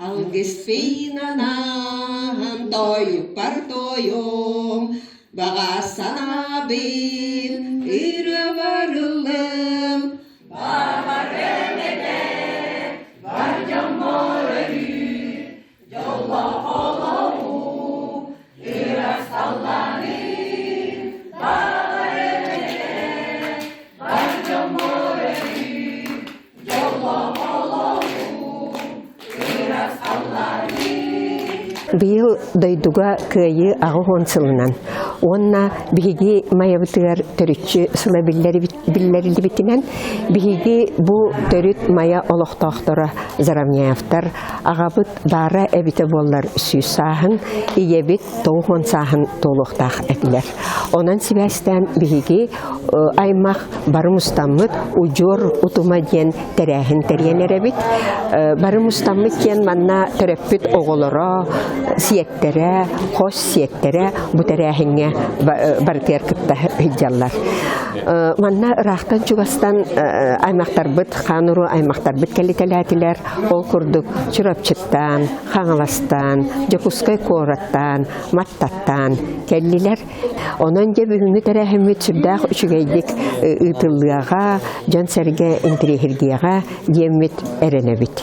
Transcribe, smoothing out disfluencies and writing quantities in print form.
Алгыспынанаан тойукпар тойуом, баҕа санаабын ырыа барыллым. Баҕарым этэ бар дьоммор өрүү дьоллоох олоҕу ыраас халлааны. Баҕарым этэ бар дьоммор өрүү дьоллоох олоҕу ыраас халлааны. Быйыл дойдуга Кыайыы 80 сылынан уонна биһиги Майабытыгар төрүччү сыла биллэриллибитинэн биһиги бу төрүт Майа олохтоохторо Заровняевтар аҕабыт баара эбитэ буоллар сүүс сааһын, ийэбит 90 сааһын туолуохтаах этилэр. Онон сибээстээн биһиги аймах бары мустаммыт удьуор утума диэн тэрээһин тэрийэн эрэбит. Бары мустаммыт диэн манна төрөппүт оҕолоро, сиэттэрэ, хос сиэттэрэ бу тэрээһиҥҥэ барытыгар кытта сылдьаллар. Манна ыраахтан чугастан аймахтарбыт, хаан уруу аймахтарбыт кэлитэлээтилэр. Ол курдук Чурапчыттан, Хаҥаластан, Дьокуускай куораттан, Маттаттан кэллилэр. Онон дьэ бүгүҥҥү тэрээһиммит сүрдээх үчүгэйдик ыытыллыаҕа, дьон-сэргэ интэриэһиргиэҕэ диэммит эрэнэбит.